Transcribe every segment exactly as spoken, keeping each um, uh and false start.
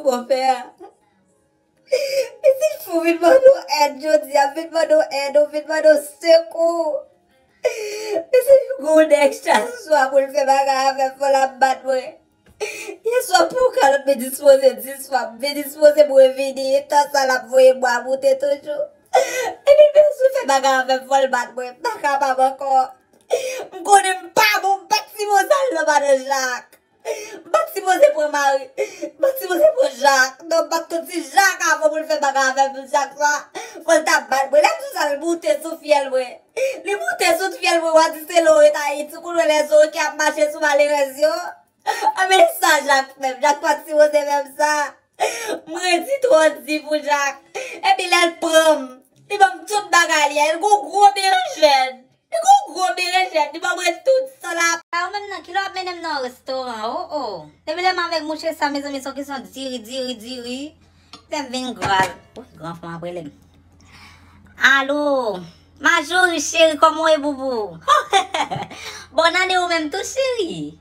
Bòpè a. Pitit fou vin mande w èd jodi a, vin mande w èd, ou vin mande w sekou. Pitit gon nèg chak swa pou l fè bagay avè m, fò l ap bat mwen. Yèswa pou kalòt m dispoze dis fwa, m dispoze mwen vini, tan sa l ap voye bwa moute toujou. Epi m bezwen fè bagay avè m, fò l bat mwen, m pa kapab ankò. M konnen m pa bon, m pa t sipoze al nan madan Jak. M pa t sipoze pran mari, m pa t sipoze pran Jak. Non, m pa t konn si Jak avan pou l fè bagay avè m, Jak sa, fò l ta bat mwen. Lè m di w sa, l moute sou fyèl mwen. Li moute sou fyèl mwen, w a di se lò w ret Ayiti, ou konn wè lèzòrye ki ap mache sou malerèz yo. Anben sa Jak fè m, Jak pa t sipoze fè m sa. M redi twò di pou Jak. Epi lè l pran m, li ban m tout bagay li a, l gon gwo berejèn. Li gon gwo berejèn, li ban mwen tout sa la. A ou menm nan, kilè w ap mennen m nan restoran, o, o. Depi lè m avèk mouche sa, mezanmi, se yon kesyon diri, diri, diri. Fè m vin gra. Wi, gran fanm ap rele m. Alo, Majori cheri, kòman w ye, boubou? Bòn ane ou menm tou, cheri.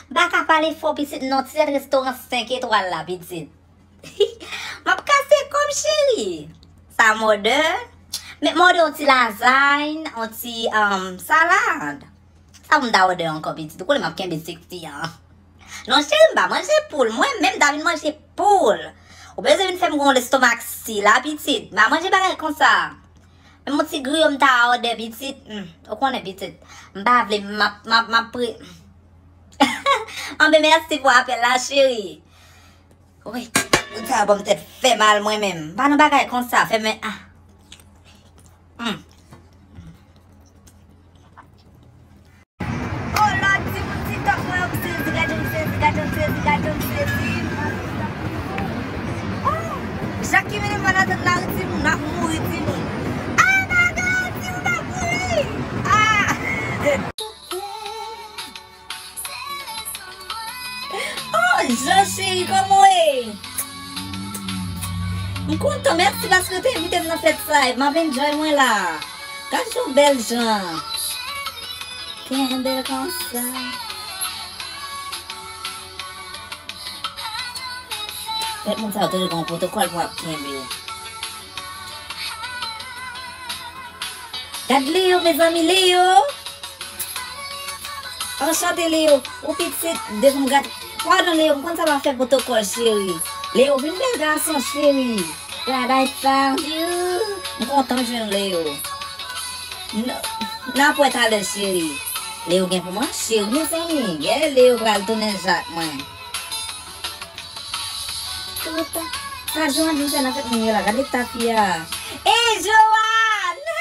M pa ka pale fò, pitit, non, ti sèt restoran senk etwal la, pitit. M ap kase kò m, cheri. Sa mòde. Met m òde yon ti lazay, yon ti, um, salad. Sa pou m ta òde ankò, pitit? Ou konnen m ap kenbe seksi an. Non, cheri, m pa manje poul. Mwen menm, m ta vin manje poul. Ou bezwen vin fè m gon lestomak si la, pitit. M pa manje bagay konsa. Menm yon ti griyo m ta òde, pitit. Hmm, ou konnen, pitit. M pa vle, m ap, m ap, m ap pre. Anben, mèsi pou apèl la, cheri. Wi, moun sa yo ban m tèt fè mal mwen menm. M pa nan bagay konsa, fè men, ah. Hmm. Oh Lord, timoun TikTok mwen yo, m sezi, gade m sezi, gade m sezi, gade m sezi. Oh, Jak ki mennen m al atann lari, timoun, n ap mouri, timoun. Ah, bagay, timoun ap mouri. Ah. Oh, Jean cheri, kòman w ye? M kontan, mèsi paske w te envite m nan fèt sa, m ap enjoy mwen la. Gad yon bèl Jean. Kenbe l konsa. Fèt moun sa yo toujou gen yon pwotokòl pou ap kenbe. Gad Leo, mezanmi, Leo. Anchante, Leo. Ou pitit, devan m gad. Padon, Leo, m konn sa pa fè pwotokòl, cheri. Leo, vin bèl gason, cheri. Gad, I found you. M kontan jwenn Leo. N-, n ap wè talè, cheri. Leo gen pou mwen, cheri, mezanmi. Gè, Leo pral tounen Jak mwen. Sa Joanne vin fè nan fèt moun yo la, gade ta fi a. E Joanne!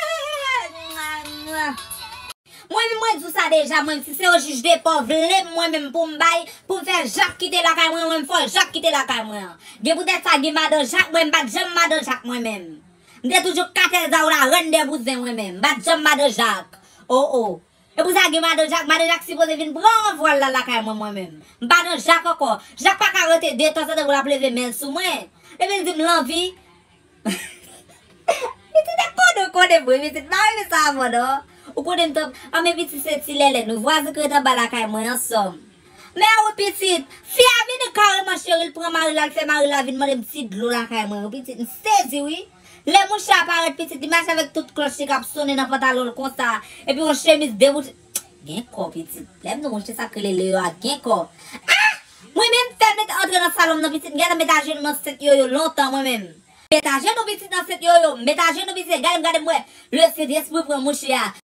Mwen menm mwen di w sa deja, mwen menm si se yon jij de pè vle m mwen menm pou m bay, pou m fè Jak kite lakay mwen, mwen menm fò Jak kite lakay mwen an. Gen poutèt sa gen madan Jak, mwen m pa t janm madan Jak mwen menm. M te toujou katèza w la, rèn dè bouzen mwen menm. M pa t janm madan Jak. O, o. E pou sa gen madan Jak, madan Jak sipoze vin pran vwal la lakay mwen, mwen menm. M pa nan Jak ankò. Jak pa ka rete de tanzantan pou l ap leve men l sou mwen. Epi l di m l anvi. Pitit e konnen, konnen vre, pitit pa renmen sa avan non. Ou konnen m t ap, a men pitit se ti lèlè nou. Vwazen ki ret anba lakay mwen an sòm. Men wi pitit, fi a vini kareman cheri, l pran mari l, al fè mari l la vin mande m ti dlo lakay mwen wi pitit, m sezi wi. Lè mouche a parèt pitit, li mache avèk tout klòch li k ap sonnen nan pantalon l konsa, epi yon chemiz debout. Gen kò pitit. Lè m di w mouche sa k rele Leo a gen kò. Ah! Mwen menm fè l met antre nan salon m nan pitit, m gentan met ajenou nan sent yoyo lontan mwen menm. Met ajenou pitit nan sent yoyo, met ajenou pitit, gade m, gade m wè. Le Sentespri pran mouche a.